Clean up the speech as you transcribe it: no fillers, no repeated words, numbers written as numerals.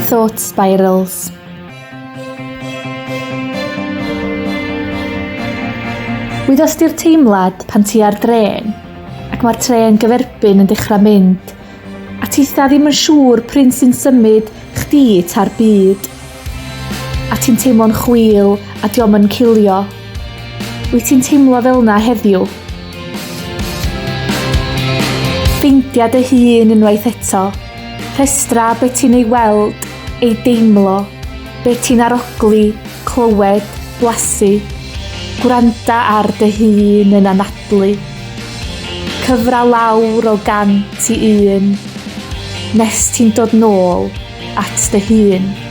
Thought Spirals. Wyddost ti'r teimlad pan ti ar drên ac mae'r trên gyferbyn yn dechrau mynd a titha ddim yn siŵr pryn sy'n symud chdi ta'r byd a ti'n teimlo'n chwil a dio'm yn cilio. Wyt ti'n teimlo fel 'na heddiw? Ffeindia dy hun unwaith eto. Rhestra be ti'n ei weld, ei deimlo, be ti'n arogli, clywed, blasu. Gwranda ar dy hun yn anadlu. Cyfra lawr o gant i un, nes ti'n dod nôl at dy hun.